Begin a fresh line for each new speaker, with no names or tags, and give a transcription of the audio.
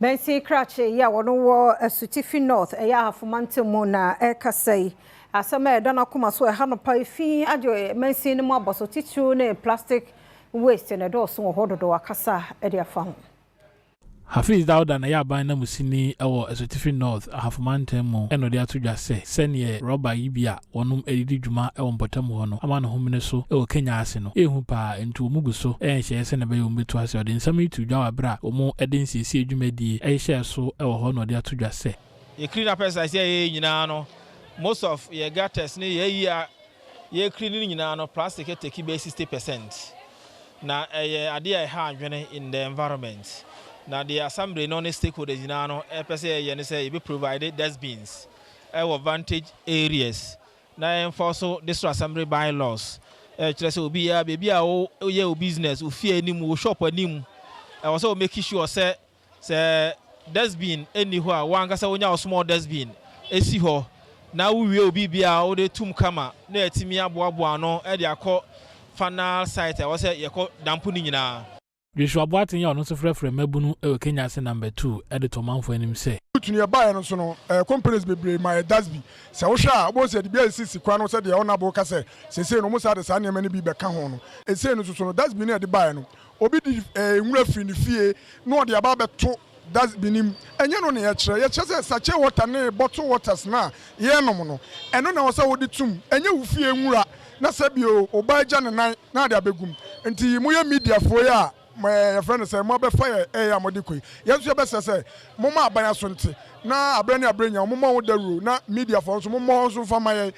Bɛnsi krakye yi a wɔn wɔ Asutifi North, ɛyɛ Ahafo mantam mu na ɛrekasa yi. Asɛm a ɛda n'akoma so ɛha no pa, efi agye mansin no mu abɔ so, titiriw ne plastic waste na ɛdɔɔso wɔ hɔ dodo, akasa de afa ho.
Hafiz Dauda na ɛyɛ aban nanmusini wɔ Asutifi North Ahafo mu, ɛna ɔde ato dwa sɛ sɛneɛ rɔba yi bi a wɔnom adidi dwuma wɔ mpɔtam hɔ no ama ne homene so wɔ Kenya ase no ɛhu paa, nti wɔn gu so ɛnhyɛɛ sɛ na ɛbɛyɛ wɔn bɛtu ase. Ɔde nsɛm yi to dwa wɔ abere a wɔn de nsiesie dwumadie ɛhyehyɛɛ so wɔ hɔ, na ɔde ato dwa sɛ
yɛ clean up exercise yɛ nyinaa no, most of yɛ gutters ne yɛ yi a yɛ clean ne nyinaa no, plastic take bɛyɛ 60%, na ɛyɛ adeɛ a ɛha adwene in the environment. Na deɛ assembly no ne stakeholders nyinaa no ɛpɛ sɛ yɛyɛ ne sɛ yɛbɛ provide dustbins ɛwɔ vantage areas na yɛmfa so district assembly bylaws ɛkyerɛ sɛ obiara beebi a woyɛ wo business, wo fie anim, wo shop anim, ɛwɔ sɛ wo make sure sɛ dustbin ɛnni hɔ a, wankasa wonya wo small dustbin ɛsi hɔ na wowie obi bia wode tum kama na yɛtumi aboaboa ano ɛde akɔ final site a ɛwɔ sɛ yɛkɔ dump no nyinaa.
Joshua Boateng a ɔno nso frɛfrɛ mmabunu wɔ Kenya ase number 2 de to ɔmanfoɔ anim sɛ
tuni ɛbaeɛ no so no, companies bebree ma yɛ dustbin. Sɛ wohwɛ a, wobɛhu sɛ yɛde bi asisi kwan no sɛdeɛ ɔnabo ka sɛ seesei no ɔmo saa de saa nneɛma no bi bɛka ho no. Ɛsei no soso no, dustbin no yɛde baeɛ no, obi de nwura firi ne fie na ɔde aba abɛto dustbin nim. Ɛnyɛ no ne yɛkyerɛ. Yɛkyerɛ sɛ sachet water ne bottle waters na yɛnom no, ɛno na ɛwɔ sɛ wode tum. Ɛnyɛ wo fie nwura na sɛ bio ɔba agya ne nan na ade abɛgum. Nti moyɛ mediafoɔ yi a yɛfrɛ no sɛ moabɛfa yɛ ɛyɛ a mode kɔ yi, yɛn nso yɛbɛsɛ sɛ momma aban aso nte na aberɛ ne aberɛ nya momma wo dawuro na mediafoɔ nso mommɔ nso mfa ma yɛn.